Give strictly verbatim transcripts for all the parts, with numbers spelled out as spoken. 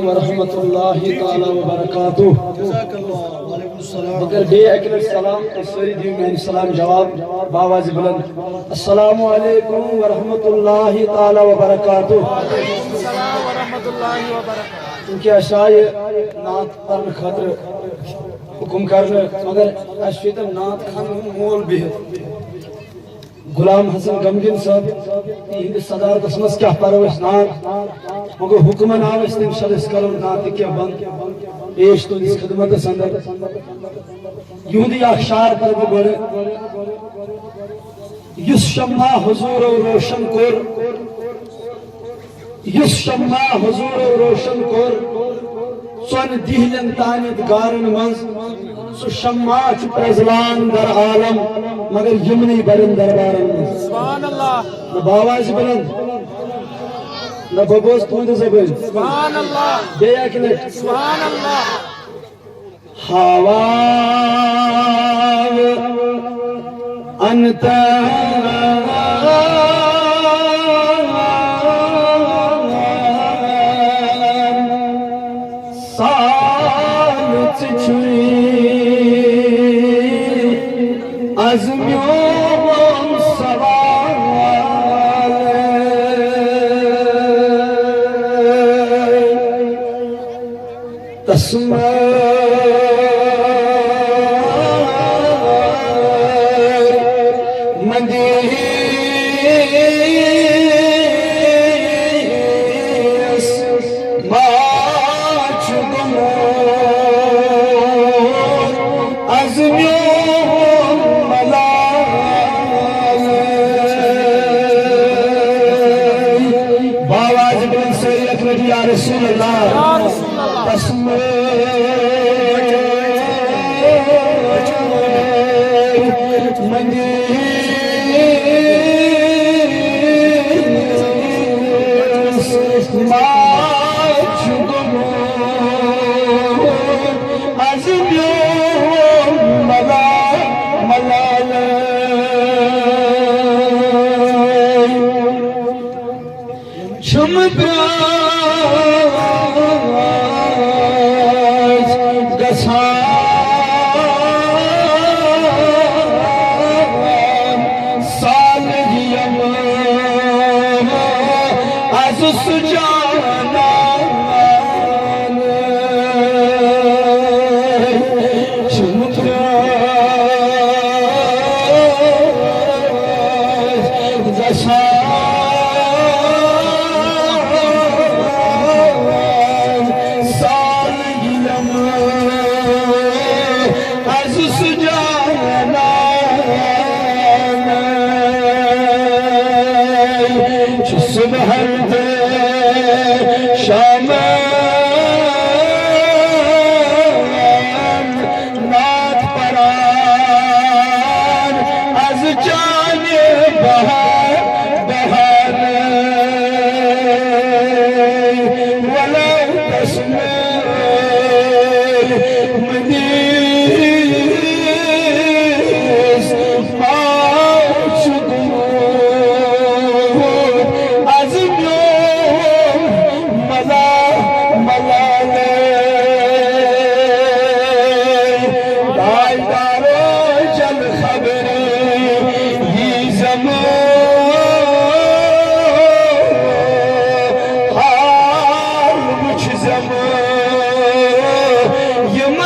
ورحمۃ اللہ تعالیٰ وبرکاتہ۔ جزاک اللہ۔ وعلیکم السلام۔ بہٕ کَرٕ بیٚیہِ اَکہِ لَٹہِ سلام، تُہۍ سٲری دِیِو میٛانہِ سلام جواب باوازِ بُلند۔ السلام علیکم ورحمۃ اللہ تعالیٰ وبرکاتہ۔ وعلیکم السلام ورحمۃ اللہ وبرکاتہ۔ چونکہ اَسہِ آیہِ نعت پَرنہٕ خٲطرٕ حُکُم کرنہٕ، مگر اَسہِ چھُ ییٚتٮ۪ن نعت خانن ہُنٛد مول بِہِتھ۔ غلام حسن غمگیٖن صٲب، تِہنٛدِس صدارتس منٛز کیٛاہ پرو أسۍ نعت؟ وۄنۍ گوٚو حُکمن آو اَسہِ، تَمہِ ساتہٕ أسۍ کرو نعتہِ کینٛہہ بند پیش تُہنٛدِس خدمتس اندر۔ یِہُنٛدُے اکھ شعر پرٕ بہٕ گۄڈٕ۔ یُس شمع حضوٗرو روشن کوٚر، یُس شمع حضوٗرو روشن کوٚر، ژۄن دِہلٮ۪ن تانٮ۪تھ غارن منٛز۔ سُہ شمع چھُ پرٛزلان در عالم، مگر یِمنٕے بڑٮ۪ن دربارن منٛز۔ سبحان اللہ۔ نہ باوازِ بُلند، نہ بہٕ بوزٕ تُہنٛدِ زبٲنۍ۔ سبحان اللہ۔ بیٚیہِ اَکہِ لٹہِ۔ سبحان اللہ۔ ہاواو انت سال چھ از میون سوال۔ تسمہ مندیس ما چھ گوٚمُت از میون ملال۔ باوازِ بُلند سٲری اَکہِ لَٹہِ یا رسول اللہ۔ یا رسول اللہ۔ تسمہ مندیس ما چھ گوٚمُت از میون ملال، ملال۔ چھُم پرٛاز گژھان سالہٕ یِم از سُہ جانان۔ چھُم پرٛاز گژھان سالہٕ یِم از سُہ جانان۔ چھُ صبحن تہٕ شامن نعت پران از چانہِ بہار، بہار۔ ولو تسمہ مندیس ما چھ گوٚمُت از میون ملال، ملال۔ داجدارو جل خبر یی زم حال وچھ زم یِم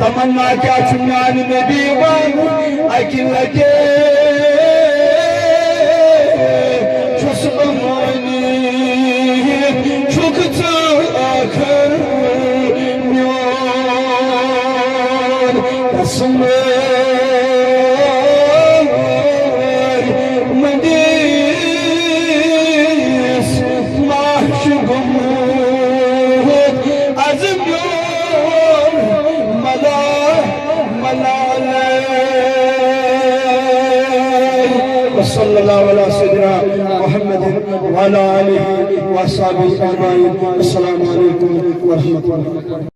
تمنا کیا چھ میانہ نبی ون، اکہ لٹہ چھس بہ مٲنِتھ، چھکھ ژٕ ٲخر میون۔ تصویر مندس ماہ چھ گوٚمت از میون ملال، ملال۔ وصلی اللہ علی سیدنا محمد وعلی آلہ وصحبہ اجمعین۔ السلام علیکم ورحمۃ اللہ۔